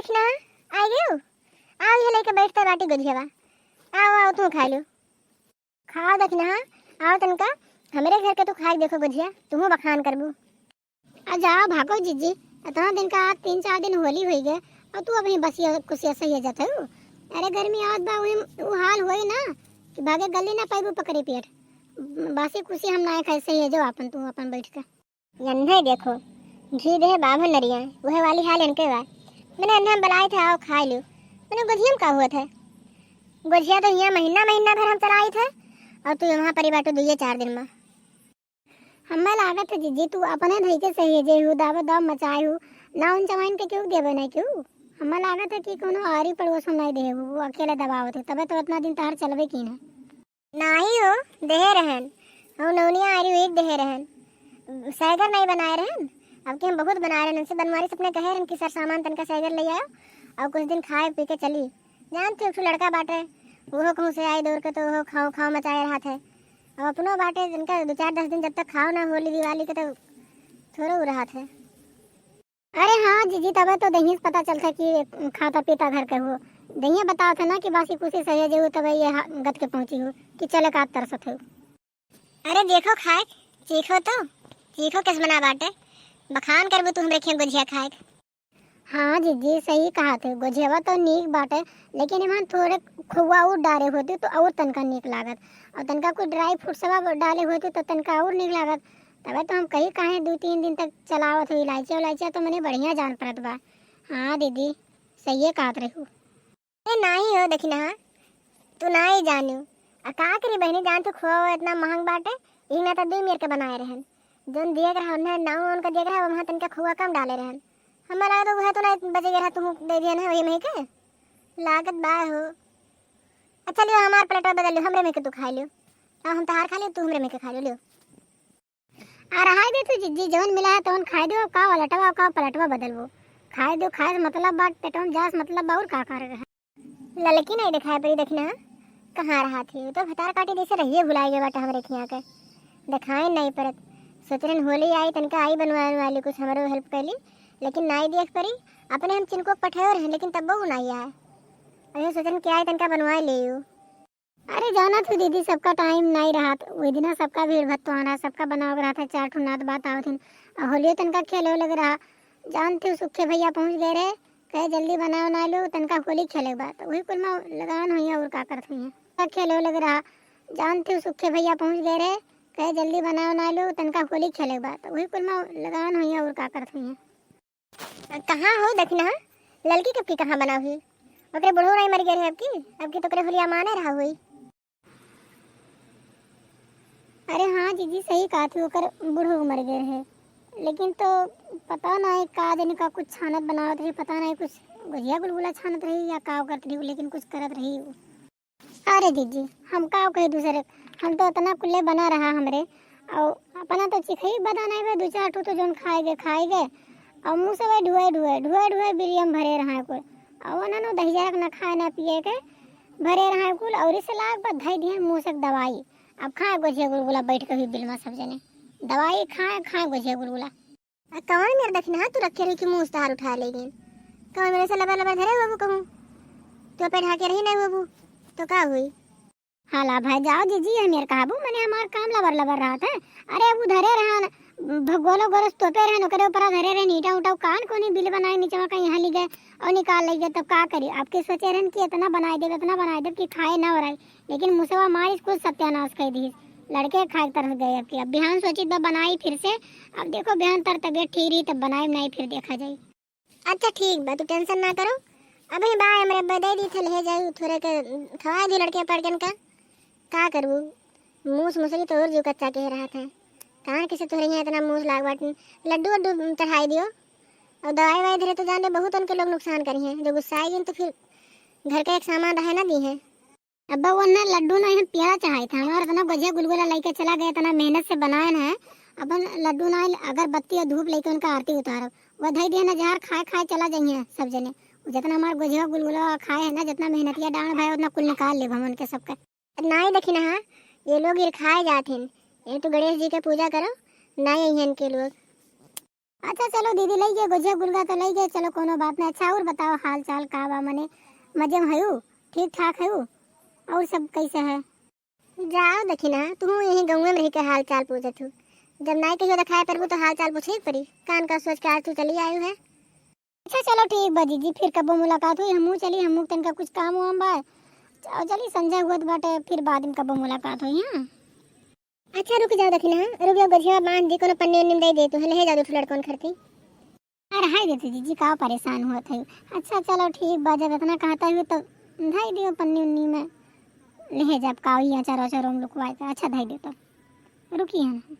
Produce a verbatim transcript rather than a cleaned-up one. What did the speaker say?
दखिनहा, आइ गयो? आओ, इहे लइके बैठत बाटी गोझियावा। आओ, आओ, तू खाइ लो। खाओ दखिनहा, आओ तनका, हमरे घर के तू खाइ देखो गोझिया, तुहू बखान करबू। आ जाओ भागो जिज्जी, अतना दिन का आज तीन चार दिन होली होइ गए, अउ तू अबहीं बसिया कुसिया सहिए जात हउ। अरे गर्मी आवत बा, उही उ हाल होई ना कि भागे गली ना पाइबू पकड़ी पेट। बासी कुसी हम नाय खाए, सहिए जाओ आपन, तू आपन बैठ के। यन्हे देखो, घी देहे बाभन नरिया, उहे वाली हाल इनके बा। मने एन्हे हम बलाइत है, आओ खाइ लियो। मने गोझिया में का होत है? गोझिया तो हियाँ महीना, महीना भर हम चलाइत है, अउ तू वहाँ परी बाटू दुइये चार दिन में। हमें लागत है जिज्जी, तू अपने धई के सहेजे हू, दाबो दाब मचाए हू, ना उन जवाइन के केहू देबे नहीं केहू। हमें लागत है कि कोनो आरी पड़ोस में नहीं देहू, वो अकेले दबावत है, तबे तो इतना दिन तहार चलबे की ना। नाही हो, देहे रहन। हो नौनिया आरी उही देहे रहन। सैगर नहीं बनाए रहन। अब के हम बहुत बनाए रहन। उनसे बनवारी से अपने कहे रहन कि सर सामान तनका सैगर ले आओ अउ कुछ दिन खाए पी के चली। जानत हो, एक ठो लड़का बाटे, उहो कहूँ से आई दौड़ के तो उहो खाओ खाओ मचाए रहत है। अब अपनो बाटे, जिनका दो चार दस दिन जब तक खाओ ना होली दिवाली के, तो थोड़ो उ रहत है। अरे हाँ जिज्जी, तबे तो दहिया से पता चलत है कि खाता पीता घर के हो। दहिया बतावत है ना कि बासी कुसी सहेजे हो, तबे ये हा-, गत के पहुँची हो कि चले का तरसत हो। अरे देखो खाए, चीखो तो, चीखो किस बना बाटे, बखान करबू तू हमरे खिया गोझिया खाए। हाँ जिज्जी, सही कहत है, गोझियावा तो नीक बाटे, लेकिन एमन थोड़े खोआ और डारे होती तो और तनका नीक लागत, और तनका कुछ dry fruit सब डाले होती तो तनका और नीक लागत। तबे तो हम कही काहे दू तीन दिन तक चलावत हो, इलायचिया उलायचिया तो मने बढ़िया जान पड़त बा। हाँ दीदी, सहिए कहत रहू। ए, नाही हो दखिनहा, तू नाही जानियो। आ का करी बहिनी, जान तू खोआ इतना महंग बाटे, इही ना त दुई मेर के बनाए रहन। जौन दिए के रहा, उन्हें नाऊ उनका दिए के रहा, वहाँ तनका खोआ कम डाले रहन। हमें लगा तो वह तो नहीं बचे के रहा, तू दे दिया ना वही में के। लागत बा हो। अच्छा लियो, हमार प्लेटवा बदल लियो, हमरे में के तू खा लियो। अब हम तहार खा लियो, तू हमरे में के खा लियो, लियो। आ रहाई दे तू जिज्जी, जवन मिला है तवन खाए दो, अब का वलटवा, अब का पलटवा बदलबो। खाए दो, खाए से मतलब बा, पेटवा में जाए से मतलब बा, और का करे रहे। ललकी नहीं दिखाई पड़ी, देखना कहाँ रहा थी, वो तो भतार काटी जैसे रहिए भुलाए गए बाटे हमरे खिया के, दिखाए नहीं पड़त। सोच रहन होली आई, तनका आई बनवाए वाली कुछ हमरो help कर ली, लेकिन नाई देख पड़ी। अपने हम चिनको पठेओ रहन, लेकिन तब्बो उ नाई आए। अभी सोच रहन कि आई तनका बनवाए ले यू। अरे जानत हो दीदी, सबका time नाई रहत। वही दिना सबका भीड़ भत्तवान रहा, सबका बनावे के रहत है, चार ठो नात बात आवत हिन। आ होलियो तनका खेले लगे रहा। जानत हो सुखे भैया पहुँच गए रहे, कहे जल्दी बनाओ ना लो, तनका होली खेले के बा। तो वही कुल में लगान हुई है और का करत हुई है। तनका खेले लगे रहा। जानत हो सुखे भैया पहुँच गए रहे, कहे जल्दी बनाओ ना लो, तनका होली खेले के बा। तो वही कुल में लगान हुई है और का करत हुई है। कहाँ हो दखिनहा? ललकी कब की कहाँ बना हुई? ओकरे बुढ़ऊ नहीं मर गए रहे अब की? अब की तो ओकरे होलिया माने रहा हुई। अरे हाँ जीजी, सही कहा थी, ओकर बुढ़ऊ मर गए रहे। लेकिन तो पता नहीं का जाने का कुछ छानत बनावत रही, पता नहीं कुछ गुजिया गुलगुला छानत रही या का करत रही, लेकिन कुछ करत रही। अरे जीजी, हम का कही दूसरे, हम तो इतना कुल्ले बना रहा हमरे, और अपना तो चिखई बदा नहीं बा, दो चार ठो तो जोन खाए गए, खाए गए, और मुँह से वही ढुए ढुए, ढुए ढुए बिरियम भरे रहा है कुल, और उन्होंने दहिजरा के ना खाए ना पिए के भरे रहा है कुल, और इसे लाग बा धई दिए मुँह से दवाई। अब खाए गोझिया गुलगुला बैठ के भी बिलमा सब जने, दवाई खाए, खाए गोझिया गुलगुला। आ कवन मेर दखिनहा तू रखे रही कि मुँह से तहार उठा ले गई? कवन मेर से लबर लबर धरे हुआ कहूँ? तो पे ढाके रही नहीं हुआ, तो का हुई? हाला भाई जाओ जीजी, हम यार कहबू, मने हमार काम लबर लबर रहत है। अरे अब उ धरे रहन, भगोलो गोरस तोपे रहन, ओकरे ऊपर धरे रहन, ईटा उटा कान कोनी बिल बनाए नीचे का यहाँ ली गए और निकाल ले गए, तब का करी? आपके सोचे रहन कि इतना बनाए देब, इतना बनाए देब कि खाए ना हो रही, लेकिन मुसवा मारिस कुछ सत्यानाश कर दीस। लड़के खाए तरस गए। अब की, अब बिहान सोचित बा बनाई फिर से। अब देखो बिहान तर तबियत ठीक रही तब बनाई बनाई फिर देखा जाई। अच्छा ठीक बा, तू tension ना करो। अबे बा हमरे बदे दी थे ले जाई, थोड़े के खवाए दी लड़के पड़कन का। का करबू? मूस मुसरी तो और जो कच्चा के रहत है। कहाँ किसे तोहरे यहाँ इतना मूस लाग बाटन। लड्डू वड्डू चढ़ाई दियो। और दवाई वाई धरे तो जाने बहुत उनके लोग नुकसान करी हैं। जो गुस्सा आई तो फिर घर का एक सामान रहे ना दी है। अब्बा वो ना लड्डू ना हम पेड़ा चढ़ाए थे, हमारा इतना गोझिया गुलगुला लेके चला गया, इतना मेहनत से बनाए ना है, अपन लड्डू ना अगरबत्ती और धूप लेके उनका आरती उतारब, वो धई दिया ना जहर खाए खाए चला जाइए सब जने। जितना हमारा गोझिया गुलगुला खाए है ना, जितना मेहनतिया डांड भाई उतना कुल निकाल लेब हम उनके सबके। नाई देखी ना, ये लोग इर खाए जात हैं, ये तो गणेश जी के पूजा करो, नाई आई हैं इनके लोग। अच्छा चलो दीदी, लइ गए गोझिया गुलगा तो लइ गए, चलो कोनो बात नहीं। अच्छा और बताओ, हाल चाल का बा, मने मजे में हयू, ठीक ठाक हयू, और सब कैसे है? जाओ दखिना, तू यही गाँव में रह के हाल चाल पूछत हूँ। जब नाई कहियो देखाए परबू तो हाल चाल पूछे के पड़ी। कान का सोच के आज तू चली आयु है। अच्छा चलो ठीक बा जीजी, फिर कबो मुलाकात हुई, हमहू चली, हमहू तनका कुछ काम वाम बा। जाओ चली, संझा हुअत बाटे, फिर बाद में कबो मुलाकात हुई। हाँ अच्छा रुक जाओ दखिना, रुक जाओ, गोझिया बांध दी, कोनो पन्नी उन्नी में दे दे तू, ले जाओ दू लड़कन खरती। अरे हाय देते जीजी, का परेशान हुआ थे। अच्छा चलो ठीक बा, जब इतना कहता हुआ तो धई दियो पन्नी उन्नी में, ले जाब का, ये अचार अचार में लुकवाए थे। अच्छा धई देता, रुकी है।